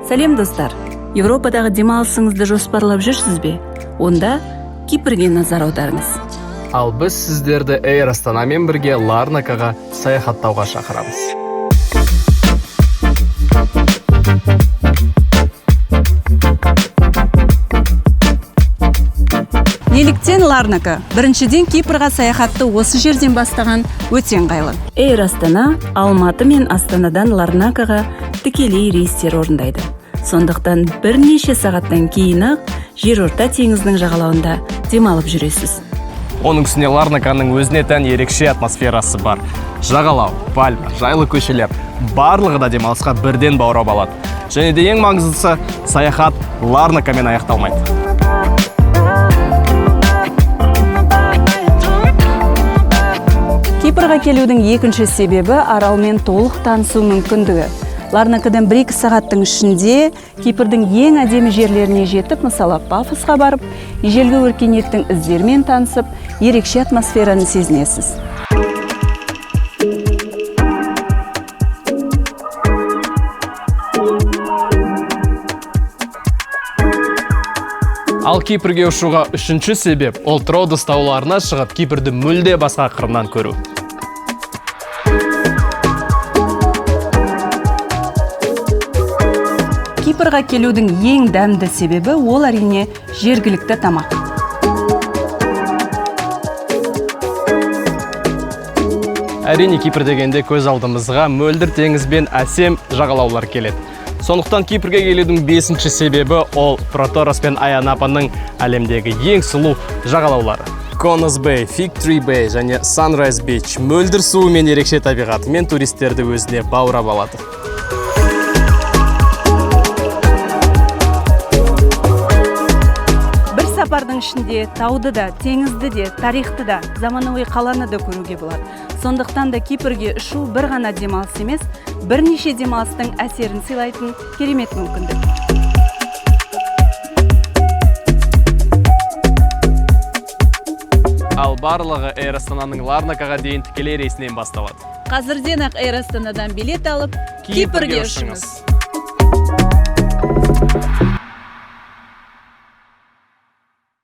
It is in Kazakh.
Сәлем, достар! Еуропадағы демалысыңызды жоспарлап жүрсіз бе? Онда Кипрге назар аударыңыз. Ал біз сіздерді Эйр Астанамен бірге Ларнакаға саяхаттауға шақырамыз. Неліктен Ларнака? Біріншіден, Кипрға саяхатты осы жерден бастаған өте ыңғайлы. Эйр Астана Алматы мен Астанадан Ларнакаға тікелей рейстер орындайды. Сондықтан бірнеше сағаттан кейін ақ Жерорта теңізінің жағалауында демалып жүресіз. Оның үстіне Ларнаканың өзіне тән ерекше атмосферасы бар. Жағалау, пальма, жайлы көшелер — барлығы да демалысқа бірден баурап алады. Және де ең маңыздысы, саяхат Ларнакамен аяқталмайды. Кипрға келудің екінші себебі — аралмен толық танысу мүмкіндігі. Ларнакадан 1-2 сағаттың ішінде Кипрдің ең әдемі жерлеріне жетіп, мысалы, Пафосқа барып, ежелгі өркениеттің іздерімен танысып, ерекше атмосфераны сезінесіз. Ал Кипрге ұшуға үшінші себеп — ол Тродос тауларына шығып, Кипрді мүлде басқа қырынан көру. Кипрға келудің ең дәмді себебі — ол, әрине, жергілікті тамақ. Әрине, Кипр дегенде көз алдымызға мөлдір теңіз бен әсем жағалаулар келеді. Сондықтан Кипрге келудің бесінші себебі — ол Проторос пен Айя Напаның әлемдегі ең сұлу жағалаулары. Конос Бэй, Фиг Три Бэй және Sunrise Beach мөлдір суы мен ерекше табиғатымен туристерді өзіне баурап алады. Бір сапардың ішінде тауды да, теңізді де, тарихты да, заманауи қаланы да көруге болады. Сондықтан да Кипрге ұшу бір ғана демалыс емес, бірнеше демалыстың әсерін сыйлайтын керемет мүмкіндік. Ал барлығы Эйр Астананың Ларнакаға дейін тікелей рейсінен басталады. Қазірден ақ Эйр Астанадан билет алып, Кипрге ұшыңыз!